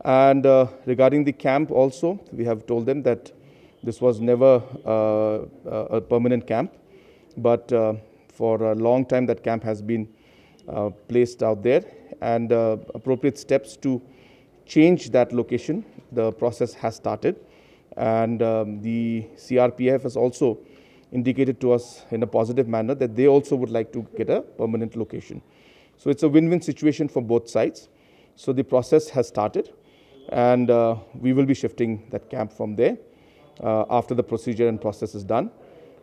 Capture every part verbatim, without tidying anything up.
And uh, regarding the camp also, we have told them that this was never uh, a permanent camp, but uh, for a long time that camp has been uh, placed out there, and uh, appropriate steps to change that location. The process has started, and um, the C R P F has also indicated to us in a positive manner that they also would like to get a permanent location. So it's a win-win situation for both sides. So the process has started, and uh, we will be shifting that camp from there uh, after the procedure and process is done.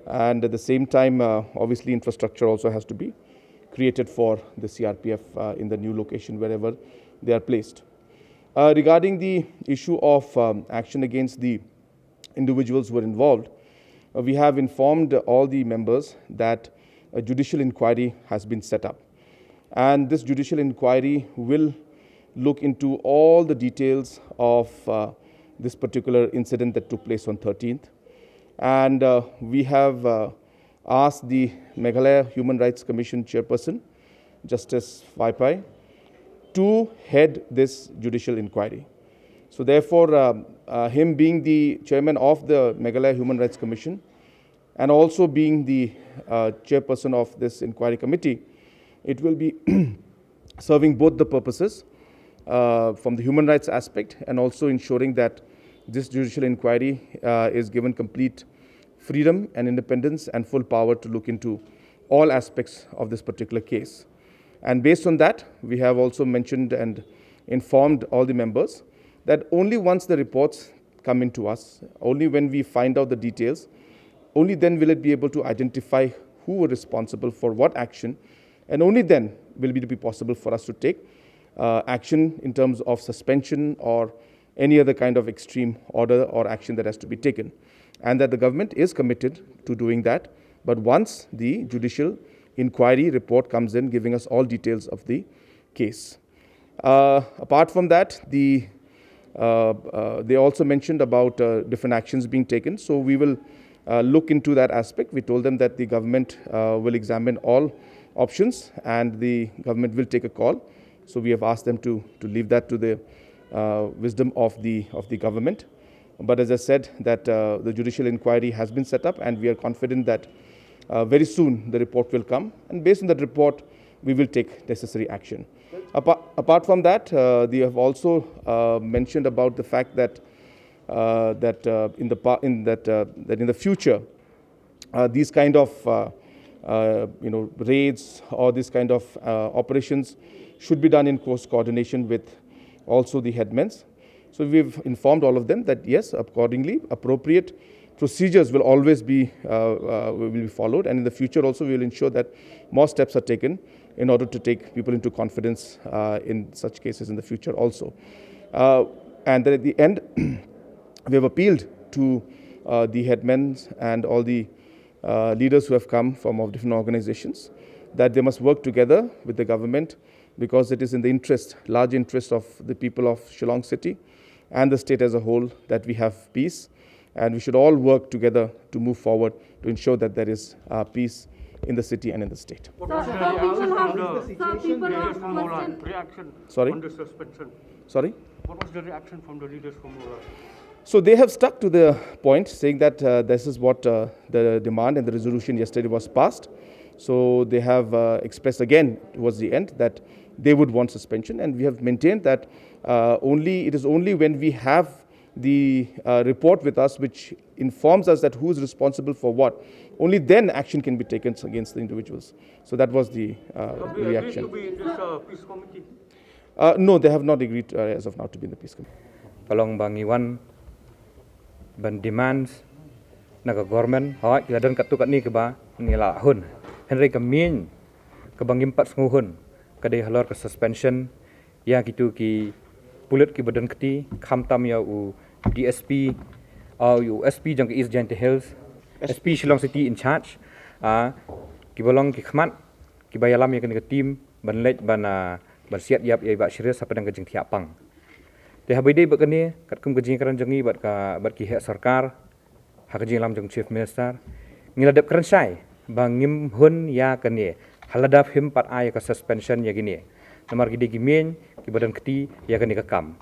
And at the same time, uh, obviously, infrastructure also has to be created for the C R P F uh, in the new location wherever they are placed. Uh, regarding the issue of um, action against the individuals who were involved, uh, we have informed all the members that a judicial inquiry has been set up. And this judicial inquiry will look into all the details of uh, this particular incident that took place on thirteenth. And uh, we have uh, asked the Meghalaya Human Rights Commission chairperson, Justice Vaiphei, to head this judicial inquiry. So therefore, um, uh, him being the chairman of the Meghalaya Human Rights Commission and also being the uh, chairperson of this inquiry committee, it will be serving both the purposes uh, from the human rights aspect and also ensuring that this judicial inquiry uh, is given complete freedom and independence and full power to look into all aspects of this particular case. And based on that, we have also mentioned and informed all the members that only once the reports come into us, only when we find out the details, only then will it be able to identify who were responsible for what action, and only then will it be possible for us to take uh, action in terms of suspension or any other kind of extreme order or action that has to be taken. And that the government is committed to doing that. But once the judicial inquiry report comes in, giving us all details of the case. Uh, apart from that, the uh, uh, they also mentioned about uh, different actions being taken. So we will uh, look into that aspect. We told them that the government uh, will examine all options and the government will take a call. So we have asked them to, to leave that to the uh, wisdom of the, of the government. But as I said, that uh, the judicial inquiry has been set up, and we are confident that uh, very soon the report will come. And based on that report, we will take necessary action. Apa- apart from that, uh, they have also uh, mentioned about the fact that uh, that uh, in the pa- in that uh, that in the future, uh, these kind of uh, uh, you know, raids or this kind of uh, operations should be done in close coordination with also the headmans. So we've informed all of them that yes, accordingly, appropriate procedures will always be uh, uh, will be followed, and in the future also we will ensure that more steps are taken in order to take people into confidence uh, in such cases in the future also. Uh, and then at the end, we have appealed to uh, the headmen and all the uh, leaders who have come from of different organizations that they must work together with the government, because it is in the interest, large interest of the people of Shillong city and the state as a whole that we have peace, and we should all work together to move forward to ensure that there is uh, peace in the city and in the state. What was the reaction from the Sir, people leaders have from Mawlai? Questions. Reaction Sorry? On the suspension. Sorry? What was the reaction from the leaders from Mawlai? So they have stuck to the point, saying that uh, this is what uh, the demand and the resolution yesterday was passed. So they have uh, expressed again towards the end that they would want suspension, and we have maintained that uh, only it is only when we have the uh, report with us which informs us that who is responsible for what, only then action can be taken against the individuals. So that was the uh, Have they agreed reaction. To be in this uh, peace committee? Uh, no, they have not agreed uh, as of now to be in the peace committee. Ka long ba ngi wan ban demands na ka government, hooid ki la don katto katne kaba ngi la hun. Hynrei ka main kaba ngim pat sngewhun ka dei halor ka suspension ïa kito ki pulit kiba don kti, khamtam ïa u DSP, uh, u SP jong ka East Jaintia Hills, SP Shillong City in charge, uh, kiba long ki khmat kiba ïalam ïa kane ka team ban leit ban, uh, ban siat ïap ïa i Bah Shrestha hapdeng ka jingthiah pang. Te haba ïadei bad kane, katkum ka jingkren jong ngi bad ka, bad ki heh sorkar ha ka jingïalam jong Chief Minister, ngi la dep kren shai ba ngim hun ïa kane ha lada phim pat ai ka suspension ïa kine. Namar ki dei ki main kiba don kti ïa kane ka kam.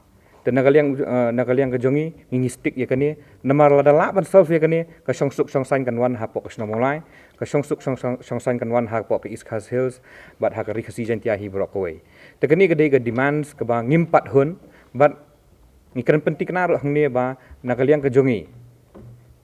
Te na ka liang, eh, na ka liang ka jong ngi, ngi ngi stick ïa kane, namar lada lah ban solve ïa kane, ka shongsuk shongsaiñ kan wan hapoh ka shnong Mawlai, ka shongsuk shong- shong- shongsaiñ kan wan hapoh ka East Khasi Hills, bad ha ka Ri Khasi Jaiñtia hi baroh kawei. Te kane ka dei ka demands kaba ngim pat hun, bad ngi kren pynthikna ruh hangne ba na ka liang ka jong ngi,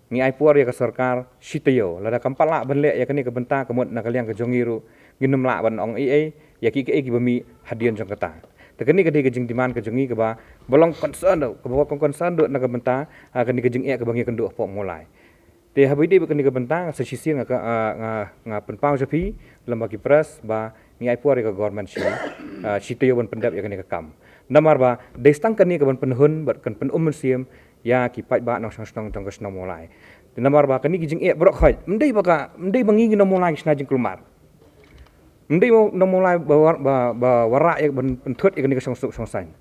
ngi ai por ïa ka sorkar shi taïew, lada kam pat lah ban leh ïa kane ka bynta, ka mut na ka liang ka jong ngi ruh ngin ym lah ban ong ei ei ïa ki kaei kiba mih hadien jong kata. Te kane ka dei ka jingdemand ka jong ngi kaba ba long concern ruh, kaba long concern ruh na ka bynta, ah, kane ka jingeh kaba ngi kynduh hapoh Mawlai. Te haba ïadei bad kane ka bynta, sa shisien nga ka, ah, nga, nga pynpaw sha phi lem bad ki press ba ngi ai por ïa ka government shi, ah, shi taïew ban pyndep ïa kane ka kam. Namar ba dei tang kane kaban pynhun bad kan pynum mynsiem ïa ki paidbah nongshong shnong jong ka shnong Mawlai. Te namar ba kane ki jingeh baroh khoit, ym dei ba ka, ym dei ba ngi ngi nong Mawlai ki shna jingkulmar. Ym dei nong Mawlai ba war- ba, ba wanrah ïa ban pynthut ïa kane ka shongsuk shongsaiñ.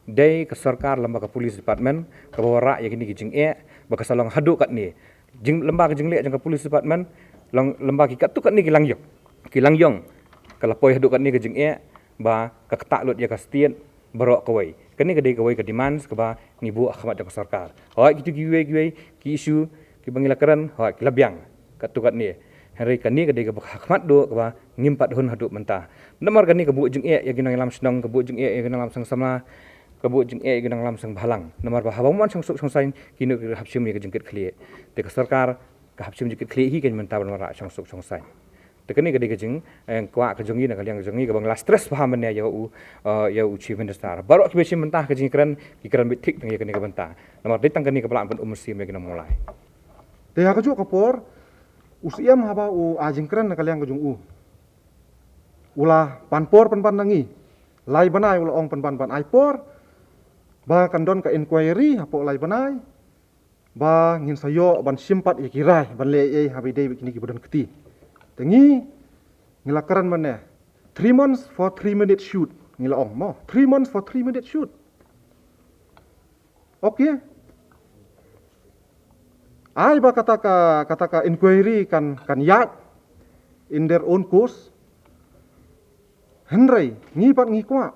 Dei ka sorkar lem bad ka police department kaba wanrah ïa kine ki jingeh ba ka sa long haduh katne. Jing- lem bad ka jingleh jong ka police department, long lem bad ki katto katne ki langïong, ki langïong ka la poi haduh katne ka jingeh ba ka ktah lut ïa ka state baroh kawei. Kane ka dei kawei ka demands kaba ngi buh ha khmat jong ka sorkar. Hooid, kito kiwei kiwei ki issue kiba ngi la kren, hooid, ki la biang katto katne. Hynrei kane ka dei kaba ha khmat duh kaba ngim pat hun haduh mynta. Namar kane ka buh jingeh ïa ki nongïalam shnong, ka buh jingeh ïa ki nongïalam seng samla, ka buh jingeh ïa ki nongïalam seng bhalang. Namar ba haba ym wan shongsuk shongsaiñ, kino ki hap shim ïa ka jingkitkhlieh. Te ka sorkar ka hap shim jingkitkhlieh hi, kan mynta ban wanrah shongsuk shongsaiñ. Te kane ka dei ka jing, eh, kwah ka jong ngi na ka liang ka jong ngi kaba ngi la stress bha mynne ïa u, eh, ïa u Chief Minister. Baroh kiba shim bynta ha ka jingkren, ki kren beit thik tang ïa kane ka bynta. Namar dei tang kane kaba lah ban um mynsiem ïa ki nong Mawlai. Te ha kajuh ka por, u Siem haba u ai jingkren na ka liang ka jong u, u la pan por pynban na ngi. Lai bnai u la ong pynban ban ai por ba kan don ka inquiry hapoh lai bnai, ba ngin sa ïoh ban shim pat ïa ki rai ban leh ei ei haba ïadei bad kine kiba don kti. Te ngi, ngi la kren mynne, three months for three minute shoot, ngi la ong mo, three months for three minute shoot. Okay. Ai ba kata ka, kata ka inquiry kan, kan ïaid in their own course. Hynrei ngi pat ngi kwah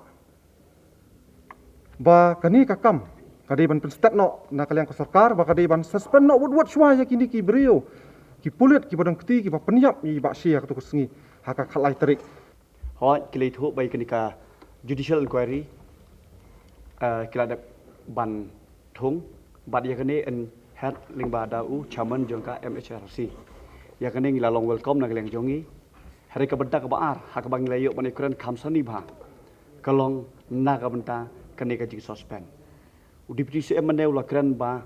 ba kane ka kam ka dei ban pynstet noh na ka liang ka sorkar, ba ka dei ban suspend noh wut wut shuwa ïa kine ki briew, ki pulit kiba don kti kiba pynïap ïa i Bah Shi ha kato ka sngi ha ka khatlai tarik. Hooid, ki la ïathuh ba ïa kane ka judicial inquiry, eh, ki la dep ban thung, bad ïa kane yn head lyngba da u chairman jong ka M H R C. Ïa kane ngi la long welcome na ka liang jong ngi. Hynrei ka bynta kaba ar ha kaba ngi la ïoh ban ïakren kham sani bha, ka long na ka bynta kane ka jingsuspend. U Deputy C M mynne u la kren ba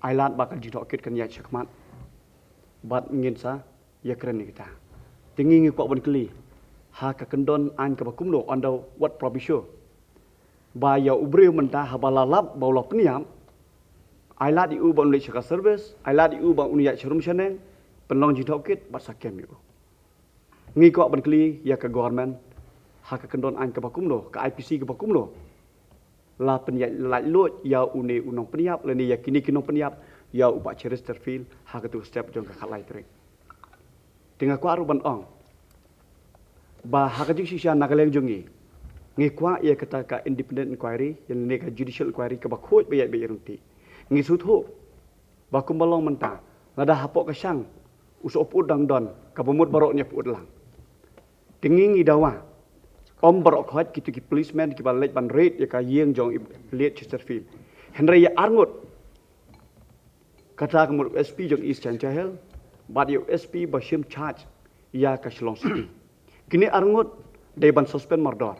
ai lad ba ka jingtohkit kan ïaid shakhmat, bad ngin sa ïakren ïa kita. Te ngi ngi kwah ban kylli ha ka kyndon aiñ kaba kumno, under what proviso, ba ïa u briew mynta haba la lap ba u la pynïap, ai lad ïa u ba un leit sha ka service, ai lad ïa u ba un ïaid sharum shaneng, pynlong jingtohkit bad sa kem ïa u. Ngi kwah ban kylli ïa ka government ha ka kyndon aiñ kaba kumno, ka I P C kaba kumno, la pynïaid laitluid ïa une u nongpynïap lane ïa kine ki nongpynïap ïa u Bah Chesterfield ha kato ka step jong ka khatlai tarik. Te nga kwah ruh ban ong ba ha ka jingshisha na ka liang jong ngi, ngi kwah ïa kata ka independent inquiry, ïa lane ka judicial inquiry kaba khuid ba ïaid ba ïaid ryntih. Ngi sngewthuh ba kumba long mynta, lada hapoh ka shang u soh pyut dang don, kaba mut baroh ngi pyut lang. Te ngi ngi dawa, ym baroh khoit kito ki policemen kiba leit ban raid ïa ka ïing jong i late Chesterfield. Hynrei ïa arngut, kata ka mut u S P jong East Jaiñtia Hills bad ïa u S P ba shim charge ïa ka Shillong City. Kine arngut dei ban suspend mardor.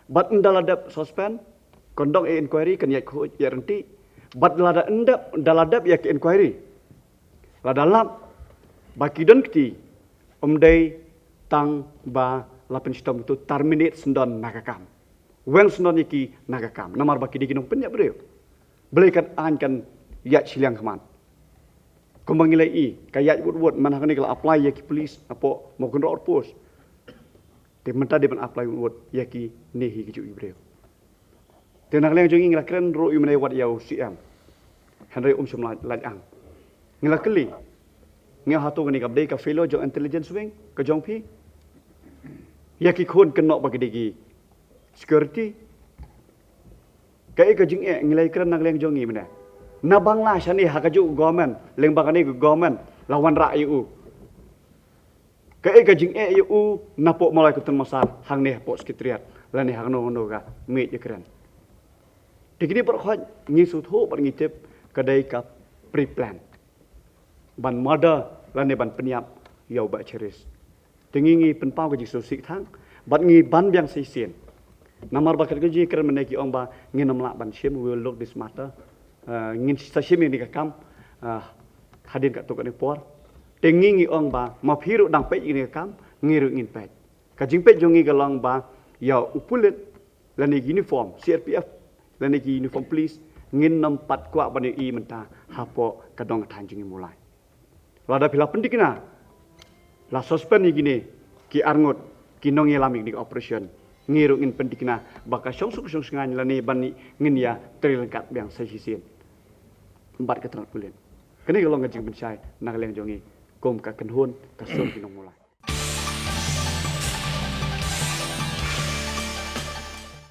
Bad ynda la dep suspend, kan don inquiry, kan ïaid khuid ïaid ryntih. Bad lada ym dep, ynda la dep ïa ka inquiry, lada lap ba ki don kti, ym dei tang ba la pynshitom, to terminate syndon na ka kam. Weng syndon ïa ki na ka kam, namar ba ki dei ki nongpynïap briew. Balei kan aiñ kan ïaid shiliang khmat? Kumba ngi la ïohi, ka ïaid wut wut, man ha kane ka la apply ïa ki police hapoh Mawkynroh Outpost. Te mynta dei ban apply wut wut ïa kine hi kijuh ki briew. Te na ka liang jong ngi, ngi la kren ruh ïa u mynne wat ïa u C M. Hynrei um shym la lait ang. Ngi la kylli, ngi, hato kane kam dei ka failure jong intelligence wing ka jong phi? Ïa ki khun kynnoh ba ki dei ki security. Kaei ka jingeh ngi la ïakren na ka liang jong ngi mynne? Na Bangla shane ha kajuh ka government, lyngba kane ka government la wanrah ïa u. Kaei ka jingeh ïa u napoh Mawlai Kyntien Massar, hangne hapoh Secretariat lane ha kano kano ka miej ïakren? Te kine baroh khoit ngi sngewthuh bad ngi tip ka dei ka pre-plan ban murder lane ban pynïap ïa u Bah Cheris. Te ngi ngi pynpaw ka jingsngewsih tang bad ngi ban biang sa shisien. Namar ba katkum ka jingkren mynne ki ong ba ngin ym lah ban shim, we will look this matter. Ah, ngin sa shim ïa kane ka kam, ah, hadien katto katne por. Te ngi ngi ong ba ma phi ruh dang peit ïa kane ka kam, ngi ruh ngin peit. Ka jingpeit jong ngi ka long ba ïa u pulit lane ki uniform C R P F lane ki uniform police ngin nym pat kwah ban ïohi mynta hapoh ka dong ka thaiñ jong ngi Mawlai. Lada phi la pynthikna, la suspend ïa kine ki arngut ki nongïalam ïa kine ki operation, ngi ruh ngin pynthikna ba ka shongsuk shongshngaiñ lane ban ngin ïa trei ryngkat biang sa shisien bad ka tnat pulit. Kane ka long ka jingpynshai na ka liang jong ngi kum ka kynhun ka sur ki nong Mawlai.